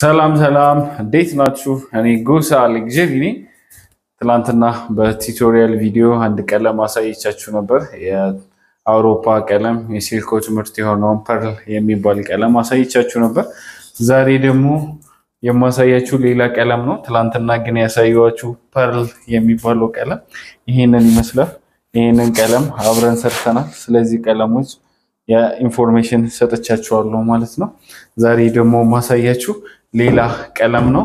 ሰላም ሰላም፣ እንዴት ናችሁ? እኔ ጎሳ luxury ነኝ። ትላንትና በ tutorial ቪዲዮ አንድ ቀለም አሳይቻችሁ ነበር። የአውሮፓ ቀለም የ Selcoat ምርት የሆነውን pearl የሚባል ቀለም አሳይቻችሁ ነበር። ዛሬ ደግሞ የማሳያችሁ ሌላ ቀለም ነው። ትላንትና ግን ያሳየኋችሁ pearl የሚባለው ቀለም ይሄንን ይመስላል። ይሄንን ቀለም አብረን ሰርተናል። ስለዚህ ቀለሞች የ information ሰጥቻችኋለሁ ማለት ነው። ዛሬ ደግሞ ማሳያችሁ ሌላ ቀለም ነው።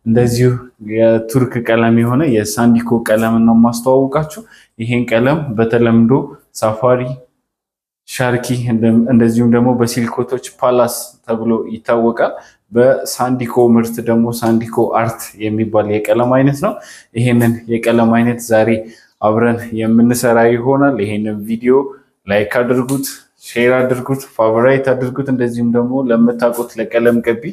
እንደዚሁ የቱርክ ቀለም የሆነ የሳንዲኮ ቀለም ነው ማስተዋወቃችሁ። ይሄን ቀለም በተለምዶ ሳፋሪ፣ ሻርኪ እንደዚሁም ደግሞ በ Selcoat ኦች ፓላስ ተብሎ ይታወቃል። በሳንዲኮ ምርት ደግሞ ሳንዲኮ አርት የሚባል የቀለም አይነት ነው። ይሄንን የቀለም አይነት ዛሬ አብረን የምንሰራ ይሆናል። ይሄንን ቪዲዮ like አድርጉት፣ share አድርጉት፣ favorite አድርጉት። እንደዚሁም ደግሞ ለምታውቁት ለቀለም ቀቢ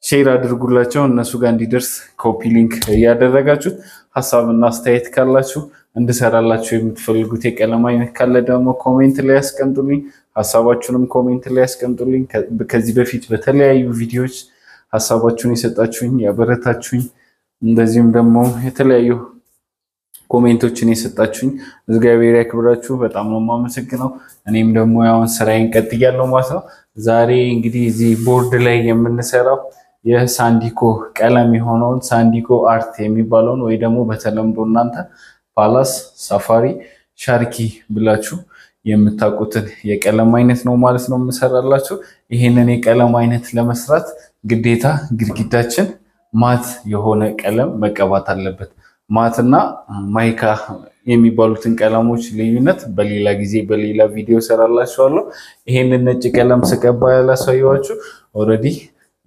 share አድርጉላቸው እነሱ ጋር እንዲደርስ copy link እያደረጋችሁት፣ ሀሳብና አስተያየት ካላችሁ እንድሰራላችሁ የምትፈልጉት የቀለም አይነት ካለ ደግሞ comment ላይ ያስቀምጡልኝ። ሀሳባችሁንም comment ላይ ያስቀምጡልኝ። ከዚህ በፊት በተለያዩ ቪዲዮዎች ሀሳባችሁን የሰጣችሁኝ፣ ያበረታችሁኝ፣ እንደዚሁም ደግሞ የተለያዩ comment ኦችን የሰጣችሁኝ እግዚአብሔር ያክብራችሁ። በጣም ነው የማመሰግነው። እኔም ደግሞ ያውን ስራዬን ቀጥያለሁ ማለት ነው። ዛሬ እንግዲህ እዚህ ቦርድ ላይ የምንሰራው የሳንዲኮ ቀለም የሆነውን ሳንዲኮ አርት የሚባለውን ወይ ደግሞ በተለምዶ እናንተ ፓላስ፣ ሳፋሪ፣ ሻርኪ ብላችሁ የምታውቁትን የቀለም አይነት ነው ማለት ነው የምሰራላችሁ። ይሄንን የቀለም አይነት ለመስራት ግዴታ ግድግዳችን matte የሆነ ቀለም መቀባት አለበት። Matte ና mica የሚባሉትን ቀለሞች ልዩነት በሌላ ጊዜ በሌላ ቪዲዮ ሰራላችኋለሁ። ይሄንን ነጭ ቀለም ስቀባ ያላሳየኋችሁ already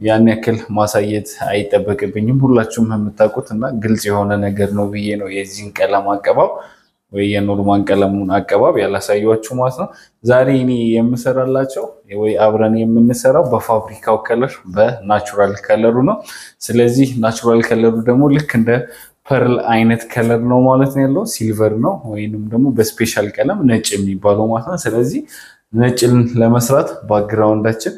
ያን ያክል ማሳየት አይጠበቅብኝም። ሁላችሁም የምታውቁት እና ግልጽ የሆነ ነገር ነው ብዬ ነው የዚህን ቀለም አቀባብ ወይ የ normal ቀለሙን አቀባብ ያላሳየኋችሁ ማለት ነው። ዛሬ እኔ የምሰራላቸው ወይ አብረን የምንሰራው በፋብሪካው color በ natural color ኡ ነው። ስለዚህ natural color ኡ ደግሞ ልክ እንደ pearl አይነት color ነው ማለት ነው ያለው፣ silver ነው ወይንም ደግሞ በ special ቀለም ነጭ የሚባለው ማለት ነው። ስለዚህ ነጭን ለመስራት background ኣችን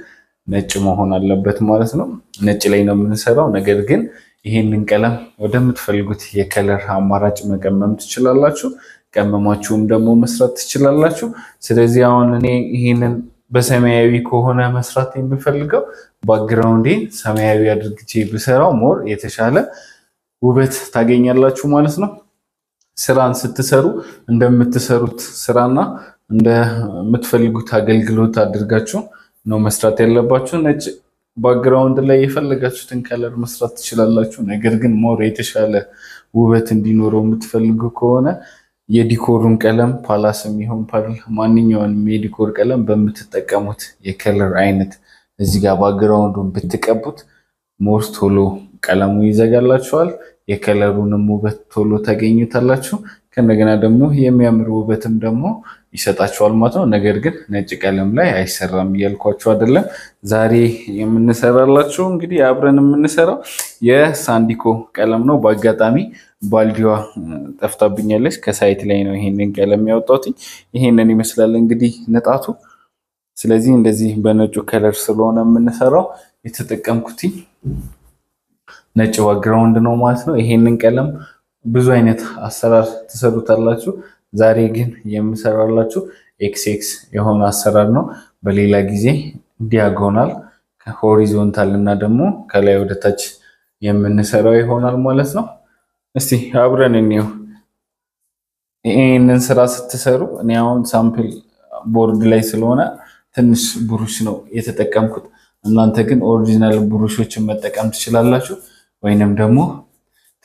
ነጭ መሆን አለበት ማለት ነው። ነጭ ላይ ነው የምንሰራው። ነገር ግን ይሄንን ቀለም ወደምትፈልጉት የ color አማራጭ መቀመም ትችላላችሁ። ቀመማችሁም ደግሞ መስራት ትችላላችሁ። ስለዚህ አሁን እኔ ይሄንን በሰማያዊ ከሆነ መስራት የምፈልገው background ኤን ሰማያዊ አድርግቼ ብሰራው more የተሻለ ውበት ታገኛላችሁ ማለት ነው። ስራን ስትሰሩ እንደምትሰሩት ስራና እንደምትፈልጉት አገልግሎት አድርጋችሁ ነው መስራት ያለባችሁ። ነጭ background ላይ የፈለጋችሁትን color መስራት ትችላላችሁ። ነገር ግን more የተሻለ ውበት እንዲኖረው የምትፈልጉ ከሆነ የ decor ኡን ቀለም ፓላስም ይሁን pearl ማንኛውንም የ decor ቀለም በምትጠቀሙት የ color አይነት እዚህ ጋር background ኡን ብትቀቡት more ቶሎ ቀለሙ ይዘጋላችኋል። የ color ኡንም ውበት ቶሎ ታገኙታላችሁ። ከእንደገና ደግሞ የሚያምር ውበትም ደግሞ ይሰጣችኋል ማለት ነው። ነገር ግን ነጭ ቀለም ላይ አይሰራም እያልኳችሁ አይደለም። ዛሬ የምንሰራላችሁ እንግዲህ አብረን የምንሰራው የሳንዲኮ ቀለም ነው። በአጋጣሚ ባልዲዋ ጠፍታብኛለች። ከ site ላይ ነው ይሄንን ቀለም ያወጣሁት። ይሄንን ይመስላል እንግዲህ ንጣቱ። ስለዚህ እንደዚህ በነጩ color ስለሆነ የምንሰራው የተጠቀምኩት ነጭ background ነው ማለት ነው። ይሄንን ቀለም ብዙ አይነት አሰራር ትሰሩታላችሁ። ዛሬ ግን የምሰራላችሁ X X የሆነ አሰራር ነው። በሌላ ጊዜ diagonal፣ horizontal እና ደግሞ ከላይ ወደ ታች የምንሰራው ይሆናል ማለት ነው። እስቲ አብረን እንየው። ይሄንን ስራ ስትሰሩ እኔ አሁን sample board ላይ ስለሆነ ትንሽ ብሩሽ ነው የተጠቀምኩት። እናንተ ግን original ብሩሾችን መጠቀም ትችላላችሁ፣ ወይንም ደግሞ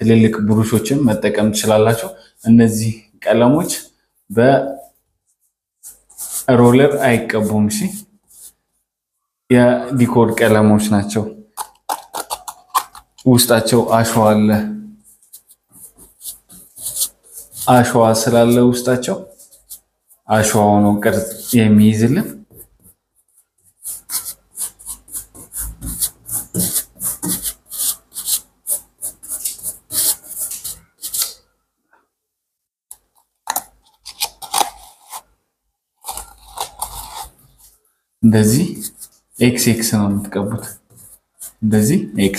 ትልልቅ ብሩሾችን መጠቀም ትችላላችሁ። እነዚህ ቀለሞች በ roller አይቀቡም። እሺ፣ የ decor ቀለሞች ናቸው። ውስጣቸው አሸዋ አለ። አሸዋ ስላለ ውስጣቸው አሸዋው ነው ቅርጽ የሚይዝልን። እንደዚህ X X ነው የምትቀቡት። እንደዚህ x።